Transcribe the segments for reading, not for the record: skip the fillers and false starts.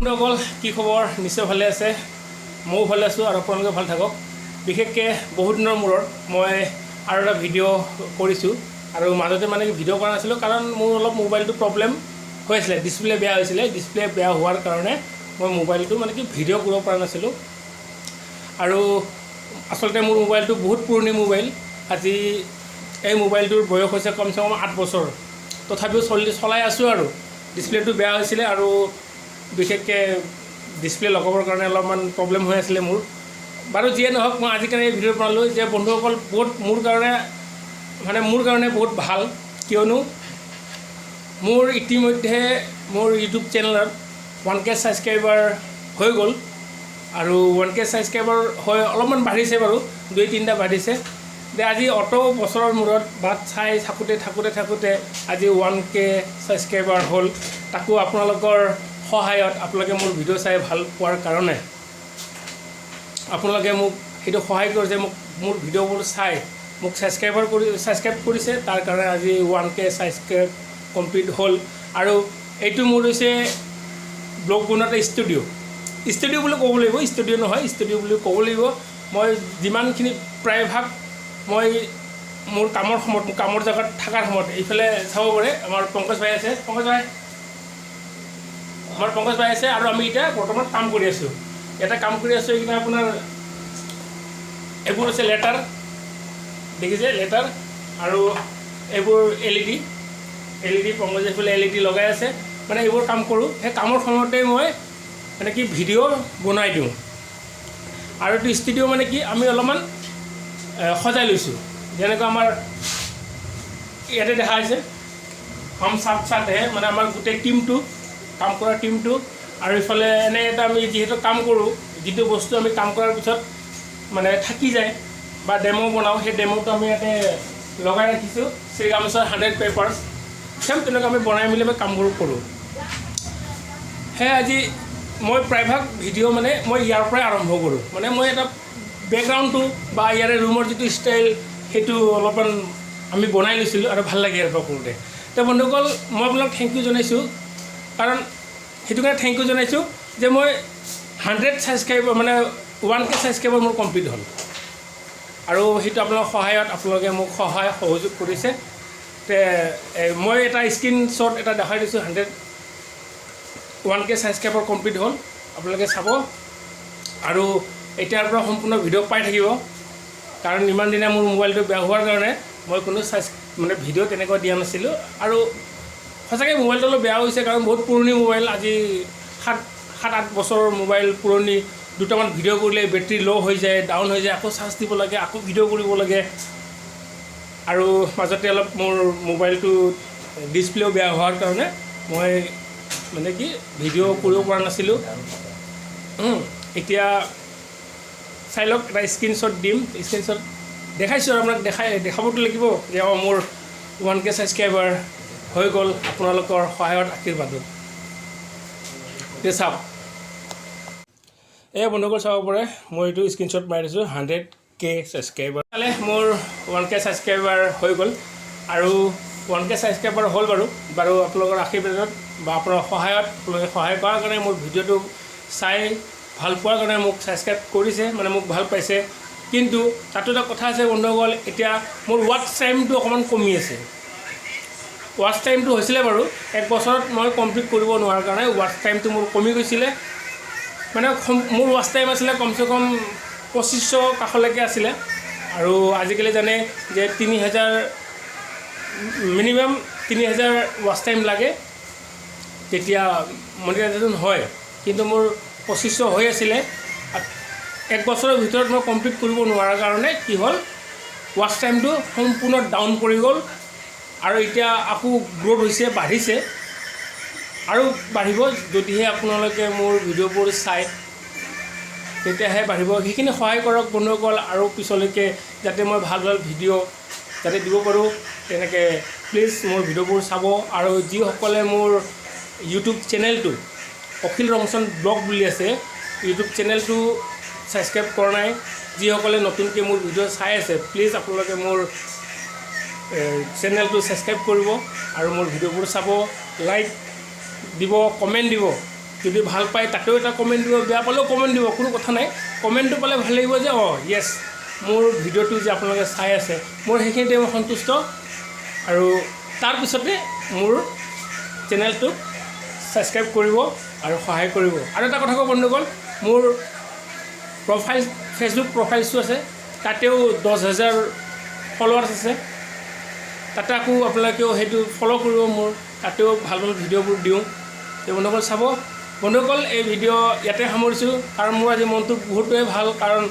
বন্ধুসকল, কি খবৰ? নিশ্চয় ভালে আছে। ময়ো ভালে আছোঁ আৰু আপোনালোকে ভাল থাকক। বিশেষকৈ বহুত দিনৰ মূৰত মই আৰু এটা ভিডিঅ' কৰিছোঁ আৰু মাজতে মানে কি ভিডিঅ' কৰা নাছিলোঁ, কাৰণ মোৰ অলপ মোবাইলটো প্ৰব্লেম হৈ আছিলে, ডিছপ্লে বেয়া হৈছিলে। ডিছপ্লে বেয়া হোৱাৰ কাৰণে মই মোবাইলটো মানে কি ভিডিঅ' কৰিব পৰা নাছিলোঁ। আৰু আচলতে মোৰ মোবাইলটো বহুত পুৰণি মোবাইল। আজি এই মোবাইলটোৰ বয়স হৈছে কমচে কম 8 বছৰ। তথাপিও চলাই আছোঁ। আৰু ডিছপ্লেটো বেয়া হৈছিলে আৰু বিশেষকৈ ডিছপ্লে লগাবৰ কাৰণে অলপমান প্ৰব্লেম হৈ আছিলে মোৰ। বাৰু যিয়ে নহওক, মই আজিকালি এই ভিডিঅ' বনালোঁ যে বন্ধুসকল, বহুত মোৰ কাৰণে মানে মোৰ কাৰণে বহুত ভাল, কিয়নো মোৰ ইতিমধ্যে মোৰ ইউটিউব চেনেলত 1K subscriber হৈ গ'ল। আৰু 1K subscriber হৈ অলপমান বাঢ়িছে বাৰু, দুই তিনিটা বাঢ়িছে যে আজি অত বছৰৰ মূৰত বাট চাই থাকোঁতে থাকোঁতে থাকোঁতে আজি 1K subscriber হ'ল। তাকো আপোনালোকৰ সহায়ত। আপোনালোকে মোৰ ভিডিঅ' চাই ভাল পোৱাৰ কাৰণে আপোনালোকে মোক সেইটো সহায় কৰিছে। মোক মোৰ ভিডিঅ'বোৰ চাই মোক ছাবস্ক্ৰাইব কৰিছে। তাৰ কাৰণে আজি 1K subscribe complete হ'ল। আৰু এইটো মোৰ হৈছে ব্লগ বনোৱা ষ্টুডিঅ', ষ্টুডিঅ' বুলি ক'ব লাগিব, ষ্টুডিঅ' নহয়, ষ্টুডিঅ' বুলি ক'ব লাগিব। মই যিমানখিনি প্ৰায়ভাগ মই মোৰ কামৰ সময়ত, মোৰ কামৰ জেগাত থকাৰ সময়ত, এইফালে চাব পাৰে, আমাৰ পংকজ ভাই আছে। পংকজ ভাই, আমাৰ পংকজ ভাই আছে। আৰু আমি এতিয়া বৰ্তমান কাম কৰি আছোঁ, ইয়াতে কাম কৰি আছোঁ। এইকেইটা আপোনাৰ এইবোৰ হৈছে লেটাৰ, দেখিছে লেটাৰ। আৰু এইবোৰ এলইডি, এলইডি। পংকজে এইফালে এলইডি লগাই আছে। মানে এইবোৰ কাম কৰোঁ। সেই কামৰ সময়তে মই মানে কি ভিডিঅ' বনাই দিওঁ। আৰু এইটো ষ্টুডিঅ' মানে কি আমি অলপমান সজাই লৈছোঁ। যেনেকুৱা আমাৰ ইয়াতে দেখা হৈছে, हम साथ साथ है, মানে আমাৰ গোটেই টীমটো, কাম কৰা টীমটো। আৰু ইফালে এনে এটা আমি যিহেতু কাম কৰোঁ, যিটো বস্তু আমি কাম কৰাৰ পিছত মানে থাকি যায় বা ডেম' বনাওঁ, সেই ডেম'টো আমি ইয়াতে লগাই ৰাখিছোঁ। শ্ৰীৰামেশ্বৰ 100 পেপাৰ্ছ, ছেম তেনেকুৱা আমি বনাই মেলি আমি কামবোৰ কৰোঁ। সেয়ে আজি মই প্ৰায়ভাগ ভিডিঅ' মানে মই ইয়াৰ পৰাই আৰম্ভ কৰোঁ। মানে মই এটা বেকগ্ৰাউণ্ডটো বা ইয়াৰে ৰুমৰ যিটো ষ্টাইল, সেইটো অলপমান আমি বনাই লৈছিলোঁ আৰু ভাল লাগে ইয়াৰ পৰা কৰোঁতে। তো বন্ধুসকল, মই আপোনাক thank U জনাইছোঁ। কাৰণ সেইটো কাৰণে thank U জনাইছোঁ যে মই 100 ছাবস্ক্ৰাইবাৰ, মানে 1K subscriber মোৰ কমপ্লিট হ'ল। আৰু সেইটো আপোনালোকৰ সহায়ত, আপোনালোকে মোক সহায় সহযোগ কৰিছে। তে মই এটা স্ক্ৰীনশ্বট এটা দেখাই দিছোঁ। 101K subscriber complete হ'ল, আপোনালোকে চাব। আৰু এতিয়াৰ পৰা সম্পূৰ্ণ ভিডিঅ' পাই থাকিব, কাৰণ ইমান দিনে মোৰ মোবাইলটো বেয়া হোৱাৰ কাৰণে মই কোনো মানে ভিডিঅ' তেনেকুৱা দিয়া নাছিলোঁ। আৰু সঁচাকৈ মোবাইলটো অলপ বেয়া হৈছে, কাৰণ বহুত পুৰণি মোবাইল। আজি সাত সাত আঠ বছৰৰ মোবাইল পুৰণি। দুটামান ভিডিঅ' কৰিলে বেটেৰী ল' হৈ যায়, ডাউন হৈ যায়, আকৌ চাৰ্জ দিব লাগে, আকৌ ভিডিঅ' কৰিব লাগে। আৰু মাজতে অলপ মোৰ মোবাইলটো ডিছপ্লেও বেয়া হোৱাৰ কাৰণে মই মানে কি ভিডিঅ' কৰিব পৰা নাছিলোঁ। এতিয়া চাই লওক, এটা স্ক্ৰীনশ্বট দিম। স্ক্ৰীনশ্বট দেখাইছোঁ আৰু আপোনাক দেখাবতো লাগিব যে অঁ, মোৰ 1K subscriber হৈ গ'ল আপোনালোকৰ সহায়ত, আশীৰ্বাদত। এতিয়া চাওক, এই বন্ধুসকল, চাব পাৰে, মই এইটো স্ক্ৰীনশ্বট মাৰি দিছোঁ, 100K subscriber. চালে, মোৰ 1K subscriber হৈ গ'ল। আৰু 1K subscriber হ'ল বাৰু বাৰু আপোনালোকৰ আশীৰ্বাদত বা আপোনাৰ সহায়ত। আপোনালোকে সহায় কৰাৰ কাৰণে, মোৰ ভিডিঅ'টো চাই ভাল পোৱাৰ কাৰণে মোক ছাবস্ক্ৰাইব কৰিছে, মানে মোক ভাল পাইছে। কিন্তু তাতো এটা কথা আছে বন্ধুসকল, এতিয়া মোৰ ৱাটচ টাইমটো অকণমান কমি আছে। ৱাটচ টাইমটো হৈছিলে বাৰু, এক বছৰত মই কমপ্লিট কৰিব নোৱাৰাৰ কাৰণে ৱাটচ টাইমটো মোৰ কমি গৈছিলে। মানে মোৰ ৱাটচ টাইম আছিলে কমচে কম 2500 কাষলৈকে আছিলে। আৰু আজিকালি জানে যে 3000, মিনিমাম 3000 ৱাটচ টাইম লাগে, তেতিয়া মনিটাইজেশ্যন হয়। কিন্তু মোৰ 2500 হৈ আছিলে। এক বছৰৰ ভিতৰত মই কমপ্লিট কৰিব নোৱাৰাৰ কাৰণে কি হ'ল, ৱাটচ টাইমটো সম্পূৰ্ণ ডাউন পৰি গ'ল। আৰু এতিয়া আকৌ গ্ৰ'থ হৈছে, বাঢ়িছে আৰু বাঢ়িব। যদিহে আপোনালোকে মোৰ ভিডিঅ'বোৰ চায়, তেতিয়াহে বাঢ়িব। সেইখিনি সহায় কৰক বন্ধুসকল। আৰু পিছলৈকে যাতে মই ভাল ভাল ভিডিঅ' যাতে দিব পাৰোঁ, তেনেকৈ প্লিজ মোৰ ভিডিঅ'বোৰ চাব। আৰু যিসকলে মোৰ ইউটিউব চেনেলটো, অখিল ৰংচন ব্লগ বুলি আছে, ইউটিউব চেনেলটো ছাবস্ক্ৰাইব কৰা নাই, যিসকলে নতুনকৈ মোৰ ভিডিঅ' চাই আছে, প্লিজ আপোনালোকে মোৰ চেনেলটো ছাবস্ক্ৰাইব কৰিব আৰু মোৰ ভিডিঅ'বোৰ চাব, লাইক দিব, কমেণ্ট দিব। যদি ভাল পায় তাতেও এটা কমেণ্ট দিব, বেয়া পালেও কমেণ্ট দিব, কোনো কথা নাই। কমেণ্টটো পালে ভাল লাগিব যে অঁ য়েছ, মোৰ ভিডিঅ'টো যে আপোনালোকে চাই আছে, মোৰ সেইখিনিতে মই সন্তুষ্ট। আৰু তাৰপিছতে মোৰ চেনেলটোক ছাবস্ক্ৰাইব কৰিব আৰু সহায় কৰিব। আৰু এটা কথা কওঁ বন্ধুসকল, মোৰ প্ৰফাইল, ফেচবুক প্ৰফাইলটো আছে, তাতেও 10,000 ফলোৱাৰ্ছ আছে। তাতে আকৌ আপোনালোকেও সেইটো ফ'ল' কৰিব মোৰ, তাতেও ভাল ভাল ভিডিঅ'বোৰ দিওঁ। তো বন্ধুসকল, চাব। বন্ধুসকল, এই ভিডিঅ' ইয়াতে সামৰিছোঁ, কাৰণ মোৰ আজি মনটো বহুতেই ভাল, কাৰণ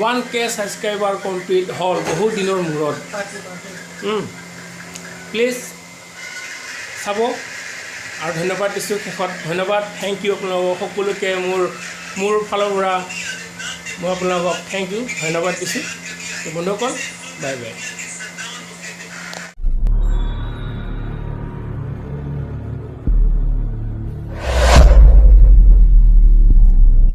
1K subscriber complete হ'ল বহুত দিনৰ মূৰত। প্লিজ চাব আৰু ধন্যবাদ দিছোঁ শেষত। ধন্যবাদ, thank U আপোনালোকক সকলোকে। মোৰ ফালৰ পৰা মই আপোনালোকক thank U, ধন্যবাদ দিছোঁ। বন্ধুসকল, বাই বাই।